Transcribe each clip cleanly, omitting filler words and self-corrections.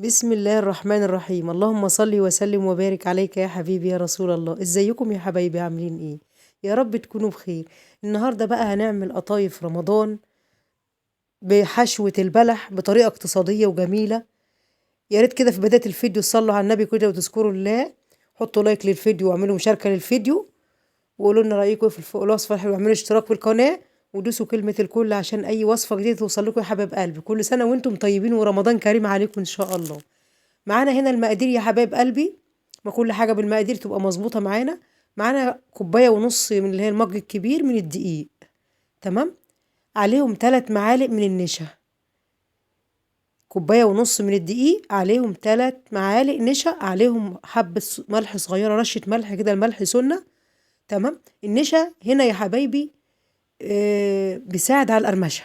بسم الله الرحمن الرحيم. اللهم صل وسلم وبارك عليك يا حبيبي يا رسول الله. ازيكم يا حبايبي، عاملين ايه؟ يا رب تكونوا بخير. النهارده بقى هنعمل قطايف رمضان بحشوة البلح بطريقة اقتصادية وجميلة. يا ريت كده في بداية الفيديو تصلوا على النبي كده وتذكروا الله، حطوا لايك للفيديو واعملوا مشاركة للفيديو وقولوا لنا رأيكم في الوصفة الحلوة، واعملوا اشتراك في القناة ودوسوا كلمة الكل عشان أي وصفة جديدة توصل لكم يا حبايب قلبي. كل سنة وانتم طيبين ورمضان كريم عليكم إن شاء الله. معانا هنا المقادير يا حبايب قلبي، ما كل حاجة بالمقادير تبقى مظبوطة معانا. معانا كوباية ونص من اللي هي المج الكبير من الدقيق، تمام؟ عليهم 3 معالق من النشا، كوباية ونص من الدقيق عليهم 3 معالق نشا، عليهم حبة ملح صغيرة، رشة ملح كده، الملح سنة، تمام؟ النشا هنا يا حبايبي بيساعد على القرمشة،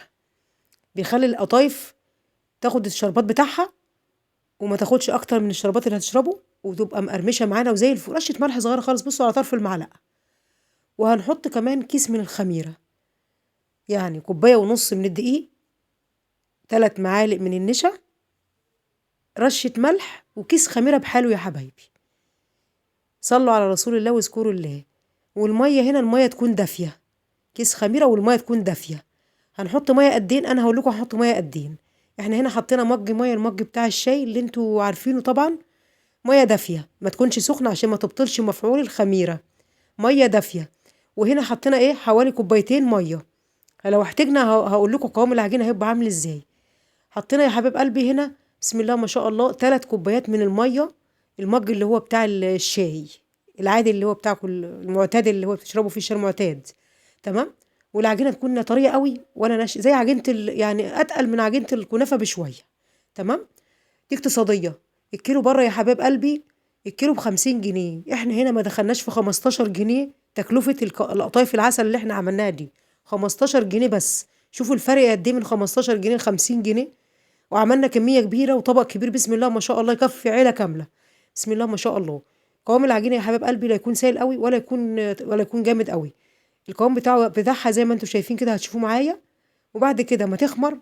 بيخلي القطايف تاخد الشربات بتاعها وما تاخدش اكتر من الشربات اللي هتشربه، وتبقى مقرمشة معانا وزي الفل. رشة ملح صغيرة خالص، بصوا على طرف المعلقة. وهنحط كمان كيس من الخميرة، يعني كوباية ونص من الدقيق، 3 معالق من النشا، رشة ملح، وكيس خميرة بحاله يا حبايبي. صلوا على رسول الله واذكروا الله. والمية هنا المية تكون دافية، كيس خميرة والمية تكون دافية. هنحط مية قدين؟ أنا هقول لكم هنحط مية قدين. احنا هنا حطينا مج مية، المج بتاع الشاي اللي انتوا عارفينه طبعا، مية دافية، ما تكونش سخنة عشان ما تبطلش مفعول الخميرة، مية دافية. وهنا حطينا ايه؟ حوالي كوبايتين مية. لو احتاجنا هقول لكم قوام العجينة هيبقى عامل ازاي. حطينا يا حبيب قلبي هنا بسم الله ما شاء الله 3 كوبايات من المية، المج اللي هو بتاع الشاي العادي اللي هو بتاع كل المعتاد اللي هو بتشربه فيه الشاي المعتاد، تمام؟ والعجينة تكون طرية قوي ولا ناشفة، زي عجينة يعني اتقل من عجينة الكنافة بشوية، تمام؟ دي اقتصادية. الكيلو بره يا حبايب قلبي الكيلو ب50 جنيه، احنا هنا ما دخلناش في 15 جنيه تكلفة القطايف العسل اللي احنا عملناها دي، 15 جنيه بس. شوفوا الفرق قد ايه من 15 جنيه ل50 جنيه، وعملنا كمية كبيرة وطبق كبير بسم الله ما شاء الله يكفي عيلة كاملة بسم الله ما شاء الله. قوام العجينة يا حبايب قلبي لا يكون سائل قوي ولا يكون جامد قوي، القوام بتاعها زي ما انتم شايفين كده هتشوفوه معايا. وبعد كده ما تخمر،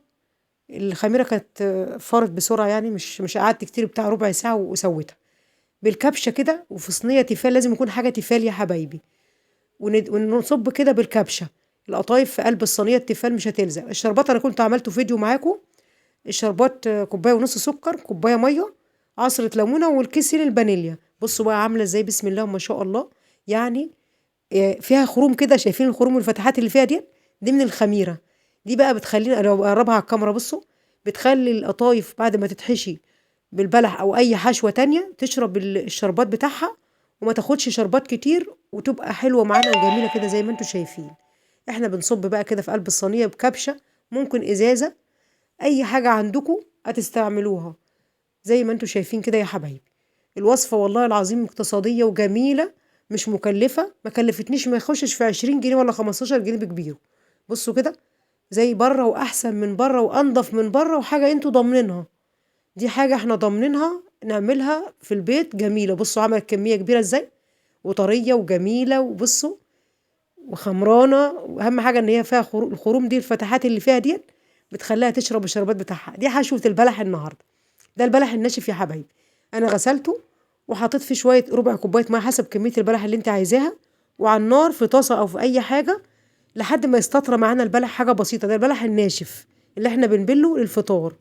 الخميرة كانت فارت بسرعة، يعني مش قعدت كتير، بتاع ربع ساعة وسويتها بالكبشة كده. وفي صينية تيفال، لازم يكون حاجة تيفال يا حبايبي، ونصب كده بالكبشة القطايف في قلب الصينية التيفال مش هتلزق. الشربات أنا كنت عملته فيديو معاكم، الشربات كوباية ونص سكر، كوباية مية، عصرة ليمونة، والكيسين الفانيليا. بصوا بقى عاملة ازاي بسم الله ما شاء الله، يعني فيها خروم كده، شايفين الخروم والفتحات اللي فيها دي؟ دي من الخميرة. دي بقى بتخلينا، لو بقربها على الكاميرا بصوا، بتخلي القطايف بعد ما تتحشي بالبلح او اي حشوة تانية تشرب الشربات بتاعها وما تاخدش شربات كتير، وتبقى حلوة معانا وجميلة كده زي ما انتم شايفين. احنا بنصب بقى كده في قلب الصينية بكبشة، ممكن ازازة، اي حاجة عندكم هتستعملوها زي ما انتم شايفين كده يا حبايبي. الوصفة والله العظيم اقتصادية وجميلة، مش مكلفة، ما كلفتنيش، ما يخشش في 20 جنيه ولا 15 جنيه بكبيره. بصوا كده زي بره واحسن من بره وانضف من بره، وحاجة انتوا ضامنينها، دي حاجة احنا ضامنينها نعملها في البيت جميلة. بصوا عملت كمية كبيرة ازاي، وطرية وجميلة، وبصوا وخمرانة. واهم حاجة ان هي فيها الخروم دي، الفتحات اللي فيها ديت بتخليها تشرب الشربات بتاعها. دي حشوة البلح النهاردة، ده البلح الناشف يا حبايبي، انا غسلته وحطيت فيه شوية ربع كوباية مية حسب كمية البلح اللي انت عايزاها، وعلى النار في طاسة او في اي حاجة لحد ما يستطرى معانا البلح، حاجة بسيطة. ده البلح الناشف اللي احنا بنبله للفطار.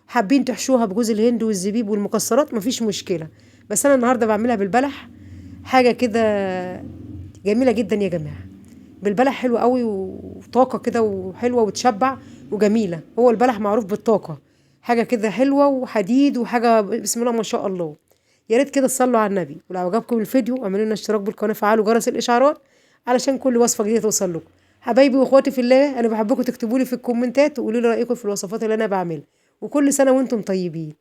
حابين تحشوها بجوز الهند والزبيب والمكسرات مفيش مشكلة، بس انا النهاردة بعملها بالبلح، حاجة كده جميلة جدا يا جماعة. بالبلح حلو قوي وطاقة كده وحلوة وتشبع وجميلة، هو البلح معروف بالطاقة، حاجة كده حلوة وحديد وحاجة بسم الله ما شاء الله. يا ريت كده تصلوا على النبي، ولو عجبكم الفيديو اعملوا لنا اشتراك بالقناة، فعلوا جرس الإشعارات علشان كل وصفة جديدة توصل لكم. حبايبي واخواتي في الله، انا بحبكم تكتبوا لي في الكومنتات وقولوا لي رأيكم في الوصفات اللي انا بعملها. وكل سنة وانتم طيبين،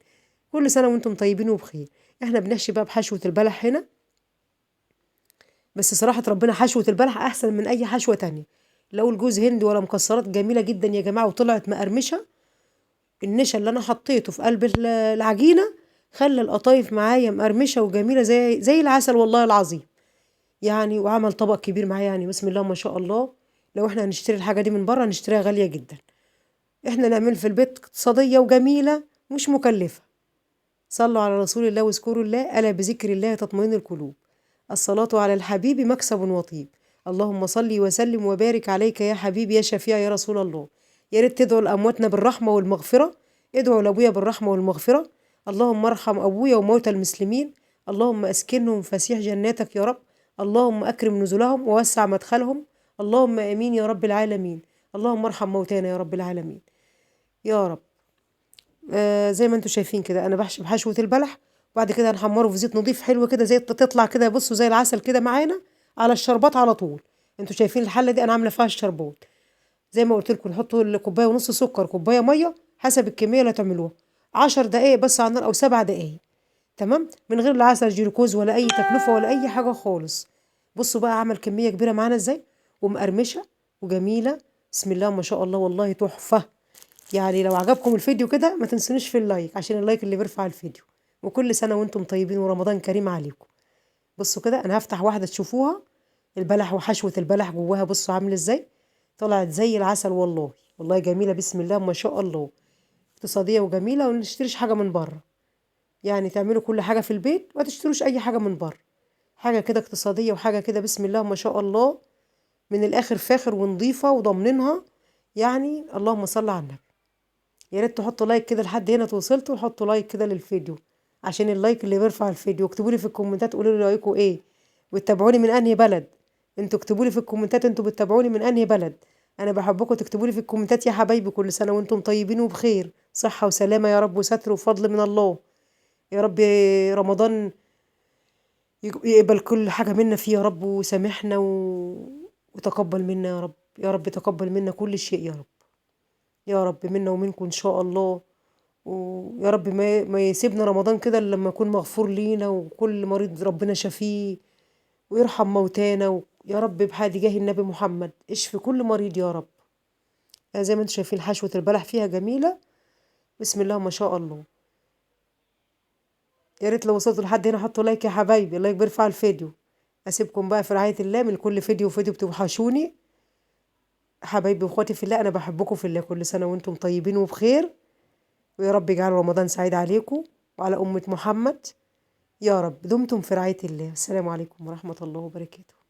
كل سنة وانتم طيبين وبخير. احنا بنحشي بقى بحشوة البلح هنا، بس صراحة ربنا حشوة البلح احسن من اي حشوة تانية، لو الجوز هند ولا مكسرات جميلة جدا يا جماعة، وطلعت مقرمشة. النشا اللي انا حطيته في قلب العجينة خلى القطايف معايا مقرمشة وجميلة زي العسل والله العظيم يعني، وعمل طبق كبير معايا يعني بسم الله ما شاء الله. لو احنا هنشتري الحاجة دي من بره هنشتريها غالية جدا، احنا نعمل في البيت اقتصادية وجميلة مش مكلفة. صلوا على رسول الله واذكروا الله، ألا بذكر الله تطمئن القلوب. الصلاة على الحبيب مكسب وطيب. اللهم صل وسلم وبارك عليك يا حبيبي يا شفيع يا رسول الله. يا ريت تدعوا لأمواتنا بالرحمة والمغفرة، ادعوا لأبويا بالرحمة والمغفرة. اللهم ارحم أبويا وموتى المسلمين، اللهم أسكنهم فسيح جناتك يا رب، اللهم أكرم نزلهم ووسع مدخلهم، اللهم آمين يا رب العالمين. اللهم ارحم موتانا يا رب العالمين يا رب. زي ما انتم شايفين كده انا بحشي بحشوة البلح، وبعد كده هنحمره في زيت نضيف حلو كده، زي تطلع كده بصوا زي العسل كده معانا على الشربات على طول. انتوا شايفين الحلة دي انا عامله فيها الشربات. زي ما قلت لكم نحطوا الكوباية ونص سكر، كوباية مية حسب الكمية اللي هتعملوها، 10 دقايق بس على النار او 7 دقايق، تمام، من غير لا عسل جلوكوز ولا اي تكلفة ولا اي حاجة خالص. بصوا بقى عمل كمية كبيرة معانا ازاي، ومقرمشه وجميلة، بسم الله ما شاء الله، والله تحفة. يعني لو عجبكم الفيديو كده ما تنسونيش في ال like، عشان ال like اللي بيرفع الفيديو. وكل سنة وانتم طيبين ورمضان كريم عليكم. بصوا كده انا هفتح واحدة تشوفوها، البلح وحشوه البلح جواها، بصوا عامل ازاي، طلعت زي العسل والله، والله جميلة بسم الله ما شاء الله، اقتصادية وجميلة، وما نشتريش حاجة من بره. يعني تعملوا كل حاجة في البيت وما تشتروش اي حاجة من بره، حاجة كده اقتصادية وحاجه كده بسم الله ما شاء الله، من الاخر فاخر ونظيفه وضامنينها. يعني اللهم صل على النبي. يا ريت تحطوا like كده لحد هنا توصلتوا، حطوا like كده للفيديو عشان ال like اللي بيرفع الفيديو. اكتبوا لي في الكومنتات قولوا لي رايكم ايه، وتتابعوني من انهي بلد. انتوا اكتبوا لي في الكومنتات انتوا بتتابعوني من انهي بلد. انا بحبكم تكتبوا لي في الكومنتات يا حبايبي. كل سنة وانتم طيبين وبخير، صحة وسلامه يا رب، وستر وفضل من الله يا رب. رمضان يقبل كل حاجة منا فيه يا رب، وسامحنا وتقبل منا يا رب، يا رب تقبل منا كل شيء يا رب، يا رب منا ومنكم ان شاء الله. ويا رب ما يسيبنا رمضان كده الا لما يكون مغفور لينا، وكل مريض ربنا شفيه، ويرحم موتانا يا رب بحاد جاه النبي محمد. اشفي كل مريض يا رب. زي ما انتم شايفين حشوة البلح فيها جميلة بسم الله ما شاء الله. يا ريت لو وصلتوا لحد هنا حطوا like يا حبايبي، ال like بيرفع الفيديو. اسيبكم بقى في رعاية الله، من كل فيديو وفيديو بتوحشوني حبايبي واخواتي في الله. انا بحبكم في الله، كل سنة وانتم طيبين وبخير، ويا رب يجعل رمضان سعيد عليكم وعلى أمة محمد يا رب. دمتم في رعاية الله. السلام عليكم ورحمة الله وبركاته.